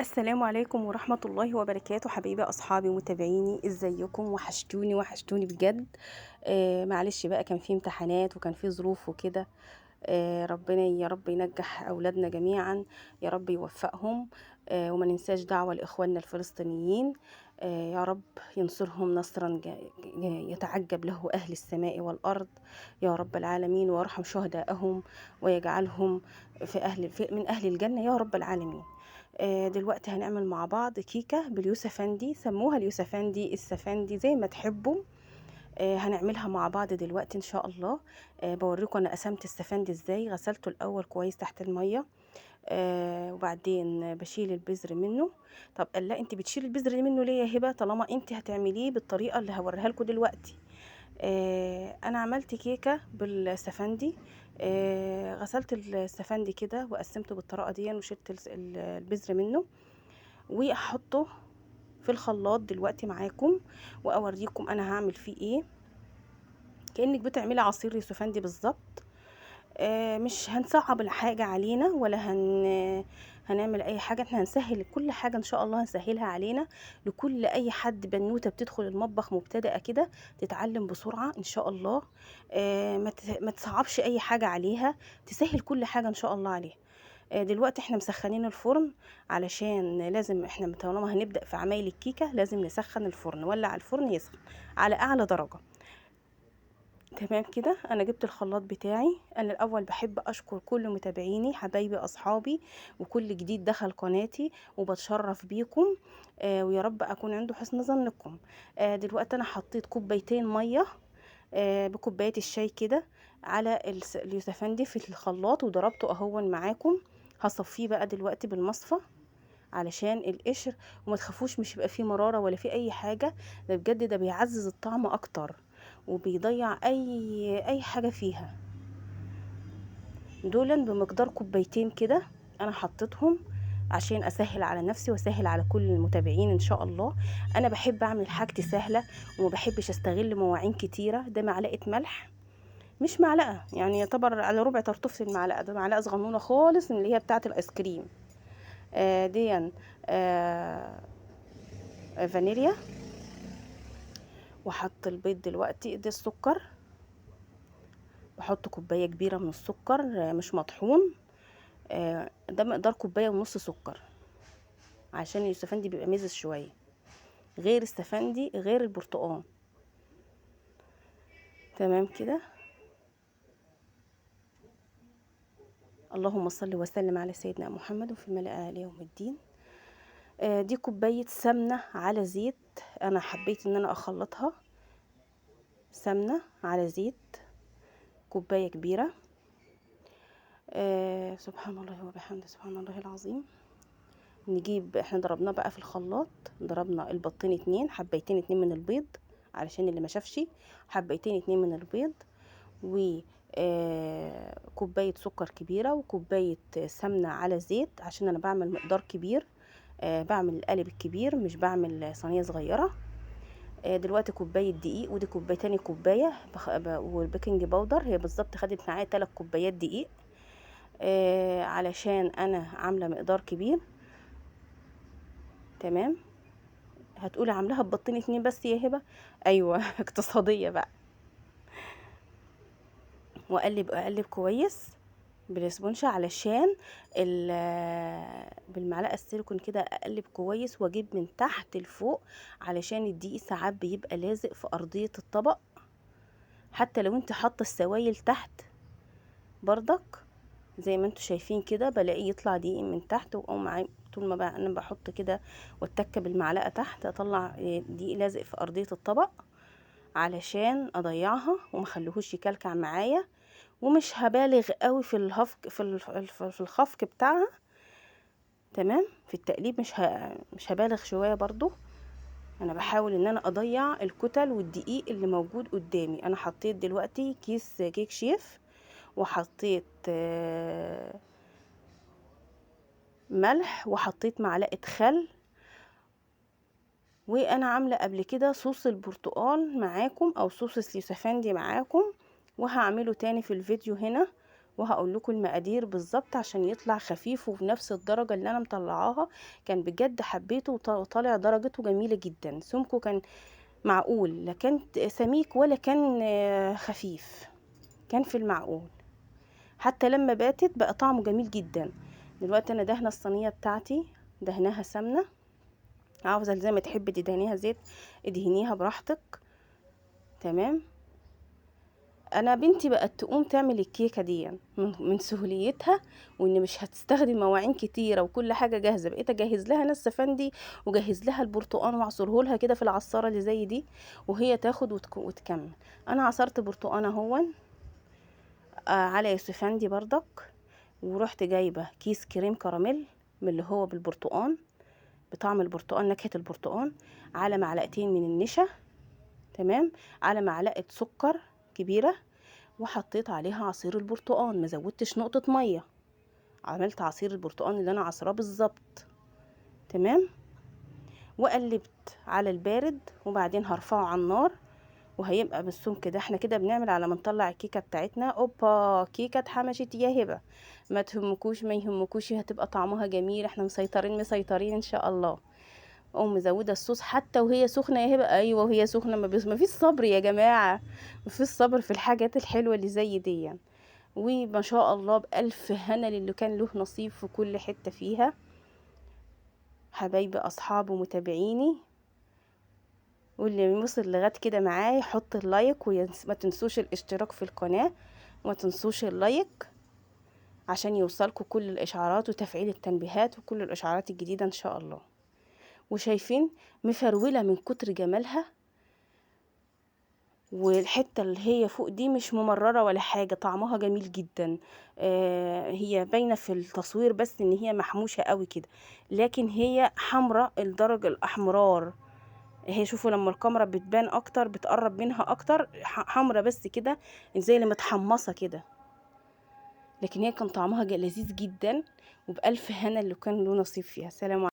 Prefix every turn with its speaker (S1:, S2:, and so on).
S1: السلام عليكم ورحمة الله وبركاته. حبايبي أصحابي ومتابعيني، ازيكم؟ وحشتوني وحشتوني بجد. معلش بقى، كان في امتحانات وكان في ظروف وكده. ربنا يا رب ينجح أولادنا جميعا، يا رب يوفقهم. وما ننساش دعوة لإخواننا الفلسطينيين، يا رب ينصرهم نصرا يتعجب له أهل السماء والأرض يا رب العالمين، ويرحم شهداءهم ويجعلهم من أهل الجنة يا رب العالمين. دلوقتي هنعمل مع بعض كيكة باليوسفندي، سموها اليوسفندي السفندي زي ما تحبوا. هنعملها مع بعض دلوقتي ان شاء الله. بوريكم انا قسمت السفندي ازاي. غسلته الاول كويس تحت المية، وبعدين بشيل البذر منه. طب قال لا، انت بتشيلي البذر منه ليه يا هبه طالما انت هتعمليه بالطريقة اللي هوريها لكم دلوقتي؟ انا عملت كيكة بالسفندي. غسلت السفندي كده وقسمته بالطريقة دي وشلت البذر منه، واحطه في الخلاط دلوقتي معاكم واوريكم انا هعمل فيه ايه. كانك بتعملي عصير يوسفندي بالظبط. مش هنصعب الحاجة علينا ولا هنعمل اي حاجة، احنا هنسهل كل حاجة ان شاء الله، هنسهلها علينا لكل اي حد. بنوته بتدخل المطبخ مبتدئة كده تتعلم بسرعة ان شاء الله. ما تصعبش اي حاجة عليها، تسهل كل حاجة ان شاء الله عليها. دلوقتي احنا مسخنين الفرن، علشان لازم احنا طالما هنبدا في عمايل الكيكه لازم نسخن الفرن، ولع الفرن يسخن على اعلى درجه. تمام كده. انا جبت الخلاط بتاعي. انا الاول بحب اشكر كل متابعيني حبايبي اصحابي وكل جديد دخل قناتي، وبتشرف بيكم. ويا رب اكون عنده حسن ظنكم. دلوقتي انا حطيت كوبايتين مية، بكوبايه الشاي كده على اليوسفندي في الخلاط، وضربته اهون معاكم. هصفيه بقى دلوقتي بالمصفى علشان القشر، وما تخافوش مش يبقى فيه مرارة ولا فيه اي حاجة، ده بجد ده بيعزز الطعم اكتر وبيضيع اي حاجة فيها. دولا بمقدار كوبايتين كده انا حطيتهم عشان اسهل على نفسي واسهل على كل المتابعين ان شاء الله. انا بحب اعمل حاجتي سهلة وما بحبش استغل مواعين كتيرة. ده معلقه ملح، مش معلقه يعني، يعتبر على ربع طرطوفه المعلقة، ده معلقه صغنونه خالص اللي هي بتاعه الايس كريم. دي فانيليا. وحط البيض دلوقتي. ده السكر، بحط كوباية كبيرة من السكر، مش مطحون. ده مقدار كوباية ونص سكر، عشان اليوسفندي بيبقى مزز شوية، غير السفندي غير البرتقال. تمام كده. اللهم صل وسلم على سيدنا محمد وفي الملأ الى يوم الدين. دي كوباية سمنه على زيت، انا حبيت ان انا اخلطها سمنه على زيت، كوباية كبيرة. سبحان الله وبحمده، سبحان الله العظيم. نجيب، احنا ضربناه بقى في الخلاط، ضربنا البطين 2، حبيتين 2 من البيض علشان اللي ما شافش، حبيتين 2 من البيض، و كوباية سكر كبيرة وكوبايه سمنه على زيت، عشان انا بعمل مقدار كبير. بعمل القالب الكبير مش بعمل صينية صغيرة. دلوقتي كوباية دقيق، ودي كوباية تاني كوباية وال baking powder. هي بالظبط خدت معايا 3 كوبايات دقيق، علشان انا عامله مقدار كبير. تمام. هتقولي عاملاها ببطين 2 بس يا هبه؟ ايوه اقتصادية بقى. واقلب اقلب كويس بالاسبونشة علشان بالمعلقه السيليكون كده اقلب كويس، واجيب من تحت لفوق علشان الدقيق ساعات بيبقى لازق في ارضية الطبق، حتى لو انت حاطه السوائل تحت بردك زي ما انتوا شايفين كده، بلاقيه يطلع دقيق من تحت. واقوم طول ما بقى انا بحط كده واتك بالمعلقه تحت اطلع دقيق لازق في ارضية الطبق علشان اضيعها وما اخليهوش يكلكع معايا. ومش هبالغ قوي في الهفك في الخفق بتاعها. تمام. في التقليب مش هبالغ شوية برضو، انا بحاول ان انا اضيع الكتل والدقيق اللي موجود قدامي. انا حطيت دلوقتي كيس كيك شيف، وحطيت ملح، وحطيت معلقه خل، وانا عامله قبل كده صوص البرتقال معاكم او صوص اليوسفندي معاكم، وهعمله تاني في الفيديو هنا وهقول لكم المقادير بالظبط عشان يطلع خفيف وفي نفس الدرجة اللي انا مطلعاها. كان بجد حبيته وطالع درجته جميلة جدا، سمكة كان معقول، لا كان سميك ولا كان خفيف، كان في المعقول. حتى لما باتت بقى طعمه جميل جدا. دلوقتي انا دهنه الصينية بتاعتي، دهناها سمنه، عاوزه زي ما تحبي تدهنيها زيت ادهنيها براحتك. تمام. انا بنتي بقت تقوم تعمل الكيكه دي من سهوليتها، وان مش هتستخدم مواعين كتيرة وكل حاجة جاهزة. بقيت اجهز لها انا السفندي وجهز لها البرتقان واعصره لها كده في العصاره اللي زي دي، وهي تاخد وتكمل. انا عصرت برتقان اهون على السفندي بردك، ورحت جايبه كيس كريم كراميل من اللي هو بالبرتقان، بطعم البرتقان، نكهة البرتقان، على معلقتين من النشا، تمام، على معلقه سكر كبيرة، وحطيت عليها عصير البرتقان، ما زودتش نقطة مية، عملت عصير البرتقان اللي انا عصراه بالظبط. تمام. وقلبت على البارد، وبعدين هرفعه على النار وهيبقى بالسمك ده. احنا كده بنعمل على ما نطلع الكيكه بتاعتنا. اوبا، كيكة اتحمشت يا هبه، ما تهمكوش ما يهمكوش، هتبقى طعمها جميل، احنا مسيطرين مسيطرين ان شاء الله. اقوم مزوده الصوص حتى وهي سخنة يا هبه. ايوه وهي سخنة، ما فيش صبر يا جماعة، ما فيش صبر في الحاجات الحلوة اللي زي دي. وما شاء الله بالف هنا للي كان له نصيب في كل حتة فيها، حبايبي اصحابي ومتابعيني. واللي وصل لغاية كده معايا يحط ال like، وما تنسوش الاشتراك في القناة، وما تنسوش ال like عشان يوصلكوا كل الاشعارات وتفعيل التنبيهات وكل الاشعارات الجديدة ان شاء الله. وشايفين مفروله من كتر جمالها، والحتة اللي هي فوق دي مش ممرره ولا حاجة، طعمها جميل جدا. هي باينة في التصوير بس ان هي محموشه قوي كده، لكن هي حمراء الدرجة الاحمرار. هي شوفوا لما الكاميرا بتبان اكتر، بتقرب منها اكتر، حمراء بس كده زي اللي متحمصه كده، لكن هي كان طعمها لذيذ جدا. وبألف هنا اللي كان له نصيب فيها. سلام.